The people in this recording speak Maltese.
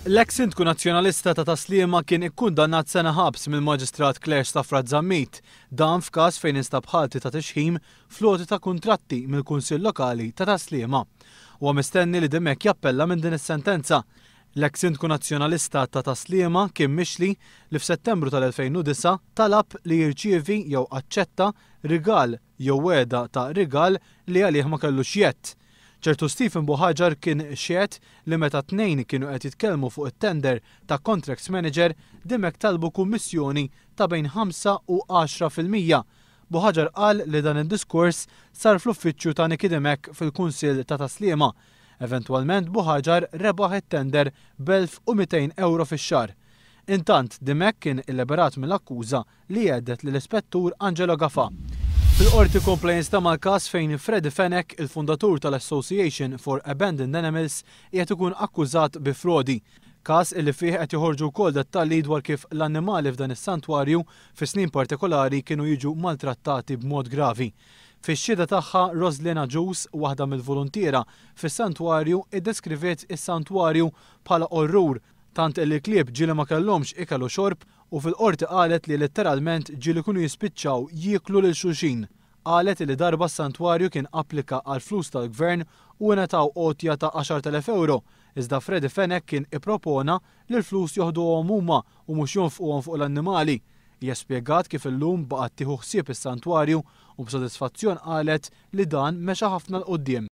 L-eks Sindku Nazzjonalista ta' Tas-Sliema kien ikkundannat sena ħabs mill-Maġistrat Claire Stafrace Zammit. Dan f'każ fejn instab ħati ta' tixħim fl-għoti ta' kuntratti mill-Kunsill Lokali ta' Tas-Sliema. Huwa mistenni li Dimech jappella minn din is-sentenza. L-eks Sindku Nazzjonalista ta' Tas-Sliema kien mixli li f'Settembru tal-2009 talab li jirċievi jew aċċetta rigal jew wegħda ta' rigal li għalih ma kellux jedd. Ċertu Stephen Buhagiar kien xehed li meta t-tnejn kienu qed jitkellmu fuq it-tender ta' contracts manager, Dimech talbu kummissjoni ta' bejn 5 u 10%. Buhagiar qal li dan id-diskors sar fl-uffiċċju ta' Nicky Dimech fil-Kunsill ta' Tas-Sliema. Eventwalment Buhagiar rebaħ it-tender b'1,200 ewro fix-xahar. Intant, Dimech kien illiberat mill-akkuża li jhedded lill-Ispettur Angelo Gafà. Fil-Qorti kompla jinstema' l-każ fejn Freddie Fenech, il-fundatur tal-Association for Abandoned Animals, qiegħed ikun akkużat bi frodi. Każ illi fih qed joħorġu wkoll dettalji dwar kif l-annimali f'dan is-santwarju fi snin partikolari kienu jiġu maltrattati b'mod gravi. Fix-xhieda tagħha, Roslyn Agius, waħda mill-voluntiera fis-santwarju, iddeskriviet is-santwarju bħala orrur tant illi l-klieb ġieli ma kellhomx ikel u xorb u fil-Qorti qalet li letteralment ġieli kienu jispiċċaw jieklu lil xulxin. Qalet li darba s-santwarju kien applika għal flus tal-Gvern u ingħataw għotja ta' 10,000 ewro, iżda Freddie Fenech kien ippropona li l-flus joħduhom huma u mhux jonfquhom fuq l-annimali. Hija spjegat kif illum baqgħet tieħu ħsieb is-santwarju u b'sodisfazzjon qalet li dan mexa ħafna 'l quddiem.